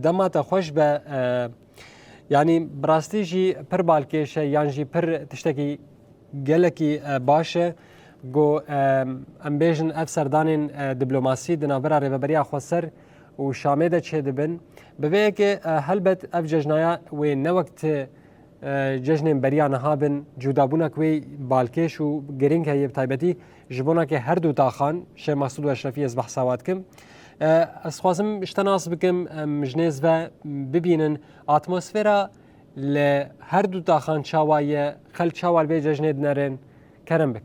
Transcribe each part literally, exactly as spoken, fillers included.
Dema te xweş be, e, yanî bi rastî jî pir balkêş e, yan jî pir tiştekî gelekî, e, baş e. Ku, e, em bêjin ev serdanên, e, diplomasî di navbera Rêveberiya Xweser û Şamê de çêdibin. Bi vê yekê, e, helbet ev cejnaya wê ne wek ti, e, cejnên beriya niha bin, cudabûnek wê balkêş û girîng heye, bi taybetî ji bonakê her du taxan, Şêx Mexsûd û Eşrefî, ez behsa wa dikim. E, ez dixwazim ji te nas bikim, em ji nêz ve bibînin atmosfera li her du taxan çawa ye, xelk çawa li vê cejnê dinerin, kerem bik.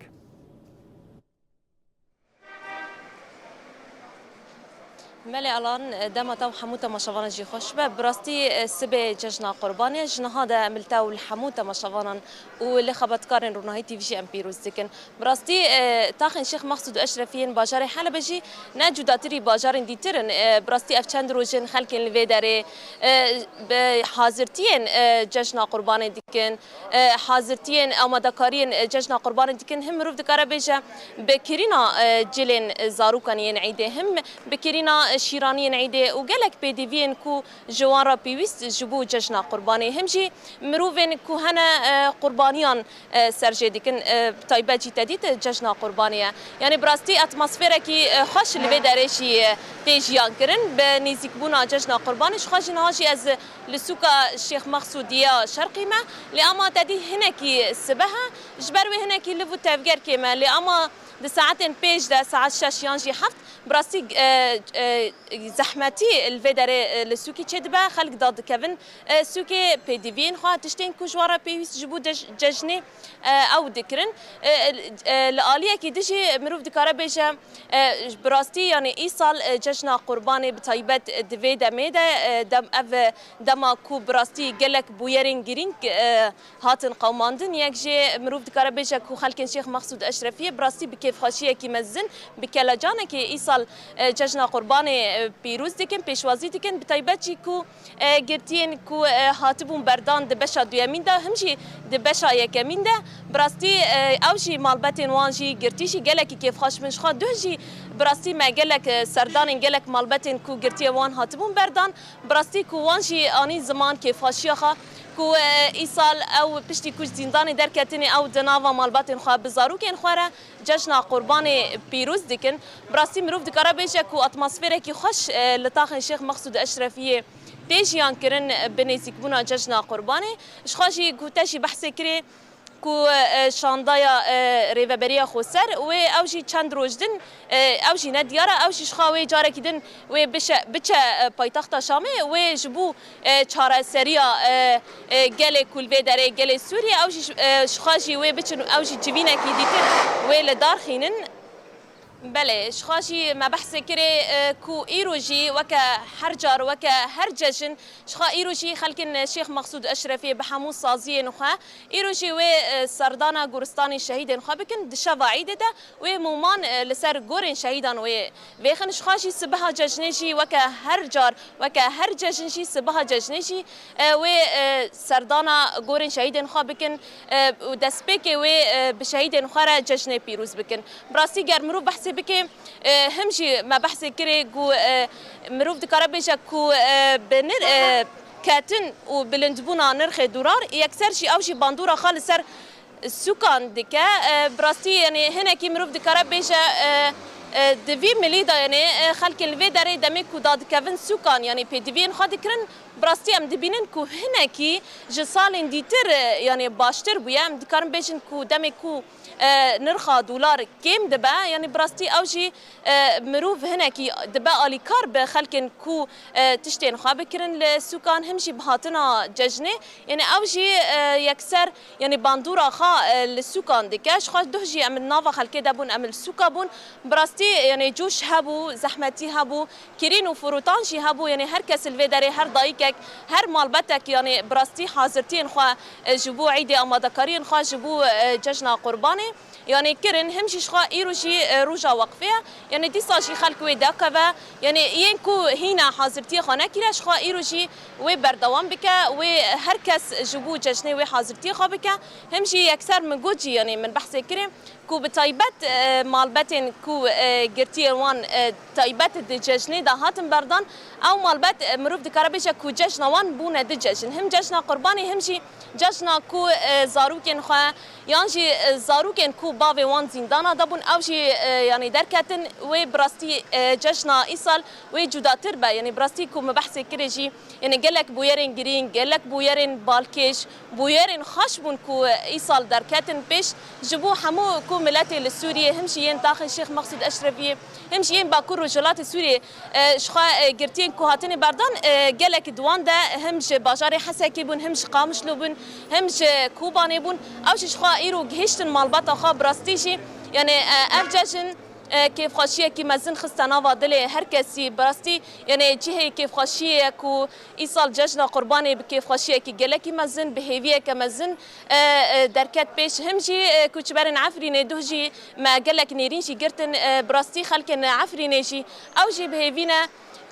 Belê Alan, dema te û hemû temaşevanan jî xweş be. Bi rastî, e, sibê cejna Qurbanê, ji niha de em li te û li hemû temaşevanan û li xebatkarên Ronahî T V jî em pîroz dikin. Bi rastî, e, taxên Şêx Mexsûd û Eşrefî yên bajarê Helebê jî ne cudatirî bajarên dîtir in. E, bi rastî ev çend roj in xelkên li vê derê, e, bi hazirtiyên, e, cejna Qurbanê dikin. E, hazirtiyên, amadekariyên, e, cejna Qurbanê dikin. Him mirov dikare bêje bi kirîna, e, cilên, e, zarokan yên îdê, him bi kirîna, e, şîraniyên îdê û gelek pêdiviyên ku ji wan re pêwîst ji bo cejna Qurbanê. Him jî mirovên ku hene, e, qurbaniyan, e, serjê dikin, e, bi taybet jî te dît, e, cejna Qurbanê ye. Yanî bi rastî atmosferekî, e, xweş li vê derê jî, e, tê jiyan kirin. Bi nêzîkbûna cejna Qurbanê, ji xwe jî niha jî ez li sûka Şêx Mexsûdî ya Şerqî me. Lê ama te dî hinekî sibeh e, ji ber wê hinekî liv û tevger kêm e. Lê ama di saetên pênc de, saet şeş yan jî heft, bi rastî, e, e, zehmetî li vê derê, e, li sûkê çêdibe, xelk dadikevin, e, sûkê pêdiviyên xwe, tiştên ku ji wan re pêwîst ji bo dej-, cejnê, e, ew dikirin. E, e, li aliyekî din jî mirov dikare bêje, e, bi rastî, yanî îsal, e, cejna Qurbanê bi taybet di vê demê de, e, dem, ev, e, dema ku bi rastî gelek bûyerên girîng, e, hatin qewimandin. Yek jê mirov dikare bêje ku xelkên Şêx Mexsûd Eşrefiyê bi rastî bi kêfxweşiyekî mezin, bi kelecanekê îsal, e, cejna Qurbanê, e, pîroz dikin, pêşwazî dikin. Bi taybet jî ku, e, girtiyên ku, e, hatibûn berdan di beşa duyemîn de, him jî di beşa yekemîn de, bi rastî, e, ew jî malbetên wan jî girtî jî gelekî kêfxweş bin. Ji xwe duh jî bi rastî me gelek, e, serdanên gelek malbetên ku girtiyê wan hatibûn berdan, bi rastî ku wan jî anîn ziman kêfxweşiya xwe ku, e, îsal ew piştî ku ji zîndanê derketinê ew di nava malbatên xwe bi zarokên xwe re cejna Qurbanê pîroz dikin. Bi rastî mirov dikare bêje ku atmosferekî xweş, e, li taxên Şêx Mexsûd Eşrefiyê tê jiyan kirin, e, bi nêzîkbûna cejna Qurbanê. Ji xwe jî ku te jî behsê kirê, ku, e, şandaya, e, Rêveberiya Xweser wê ew jî çend roj din, e, ew jî ne diyar e, ew jî ji xwe wê carekî din wê bişe, biçe, e, paytexta Şamê, wê ji bo, e, çareseriya, e, e, gelê ku li vê derê, gelê Sûriyê, ew jî, e, ji xwe jî wê biçin û ew jî civînekî dîtir wê li dar xînin. Belê, ji xwe jî me behsê kirê, e, ku îro jî weke her car, weke her cejn, ji xwe îro jî xelkên Şêx Mexsûd Eşrefiyê bi hemû saziyên xwe, îro jî wê, e, serdana goristanê şehîdên xwe bikin, di şeva îdê de wê mûman, e, li ser gorên şehîdan wê vêxin. Ji xwe jî sibeha cejnê jî weke her car, weke her cejn jî, sibeha cejnê jî, e, wê, e, serdana gorên şehîdên xwe bikin, e, û destpêkê wê, e, bi şehîdên xwe re cejnê pîroz bikin. Bi rastî ger mirov behsê bike, e, him jî me behsê kirê ku, e, mirov dikare bêje ku, e, bi nir-, e, ketin û bilindbûna nirxê dolar yekser jî ew jî bandora xwe li ser sûkan dike. E, bi rastî, yanî hinekî mirov dikare bêje, e, e, di vî milî de, yanî, e, xelkên li vê derê demê ku dadikevin sûkan, yanî pêdiviyên xwe dikirin, bi rastî em dibînin ku hinekî ji salên dîtir, e, yanî baştir bûye. Em dikarin bêjin ku demê ku, e, nirxa dolar kêm dibe, yanî bi rastî ew jî, e, mirov hinekî dibe alîkar bi xelkên ku, e, tiştên xwe bikirin li sûkan, him jî bi hatina cejnê, yanî ew jî, e, yekser, yanî bandora xwe, e, li sûkan dike. Ji xwe duh jî em li nava xelkê de bûn, em li sûka bûn. Bi rastî, yanî coş hebû, zehmetî hebû, kirîn û firotan jî hebû, yanî her kes li vê derê, her dayikek, her malbetek, yanî bi rastî hazirtiyên xwe, e, ji bo îdê, amadekariyên xwe ji bo, e, cejna Qurbanê, yanî kirin. Him jî ji xwe îro jî, e, roja weqfê ye, yanî dîsa jî xelk wê dakeve, yanî yên ku hîna hazirtiyê xwe nekiriye, ji xwe îro jî wê berdewam bike, wê her kes ji bo cejnê wê hazirtiyê xwe bike. Him jî yekser min got jî, yanî min behsê kirê, Ku bi taybet, e, malbetên ku, e, girtiyên wan, e, taybet di cejnê de hatin berdan, ew malbet, e, mirov dikare bêje ku cejna wan bûne du cejn. Him cejna Qurbanê, him jî cejna ku, e, zarokên xwe yan jî, e, zarokên ku bavê wan zîndana de bûn, ew jî, e, yanî derketin. Wê bi rastî, e, cejna îsal wê cudatir be. Yanî bi rastî ku me behsê kirê jî, yanî gelek bûyerên girîng, gelek bûyerên balkêş, bûyerên xweş bûn ku îsal derketin pêş. Ji bo hemû ku miletê li Sûriyê, him jî yên taxê Şêx Mexsûd Eşrefiyê, him jî yên Bakur Rojhilatê Sûriyê, e, ji xwe, e, girtiyên ku hatine berdan, e, gelek di wan de him ji bajarê Hesekê bûn, him ji Qamişlo bûn, him ji Kobanê bûn. Ew jî ji xwe îro gihîştin malbata xwe. Bi rastî jî, yanî, e, ev cejn, e, kêfxweşiyekî mezin xiste nava dilê her kesî. Bi rastî, yanî cihê kêfxweşiyê ye ku îsal cejna Qurbanê bi kêfxweşiyekî gelekî mezin, bi hêviyeke mezin, e, e, derket pêş. Him jî, e, koçberên Efrînê duh jî me gelek nêrîn jî girtin. E, bi rastî xelkên Efrînê jî ew jî bi hêvî ne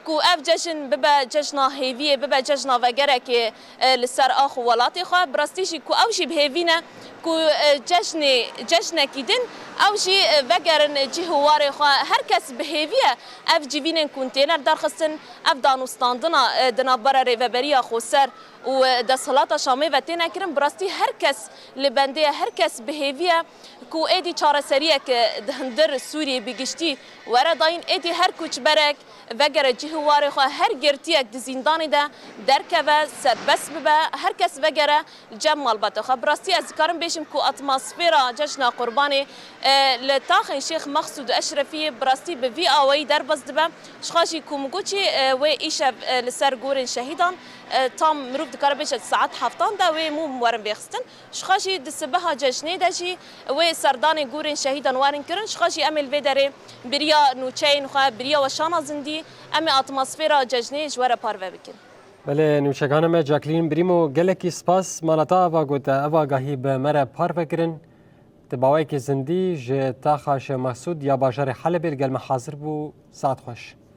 ku ev cejn bibe cejna hêviyê, bibe cejna vegerekê, e, li ser ax û welatê xwe. Bi rastî jî ku ew jî bi hêvî ne ku, e, cejnê, cejnekî din ew jî, e, vegerin cih û warê xwe. Her kes bi hêvî ye ev civînên konteyner derxistin, ev danûstandina, e, di navbera Rêveberiya Xweser û, e, desthilata Şamê ve têne kirin. Bi rastî her kes li bendê ye, her kes bi hêvî ye ku êdî çareseriyek, e, di hundir Sûriyê bi giştî were dayîn. Êdî her koçberek vegere cih û warê xwe, her girtiyek di zîndanê de derkeve, serbest bibe, her kes vegere cem malbata xwe. Bi rastî ez dikarim bêjim ku atmosfera cejna Qurbanê, e, li taxên Şêx Mexsûd Eşrefiyê bi rastî bi vî awayî derbas dibe. Ji xwe jî ku min got jî, e, wê îşev, e, li ser gorên şehîdan, e, tam mirov dikare bêje saet heftan de wê mûm werin vêxistin. Ji xwe jî di sibeha cejnê de jî wê serdanê gorên şehîdan werin kirin. Ji xwe jî em ê li vê derê biriya nûçeyên xwe, biriya weşana zindî, em ê atmosfera cejnê ji we re parve bikin. Belê, nûçegana me Jacqueline Brîmo, gelekî spas. Mala te ava gote, ev agahî bi me re parve kirin. Di baweyekî zindî ji taxa Şêx Mexsûd ya bajarê Helebê li gel me hazir bû. Saet xweş.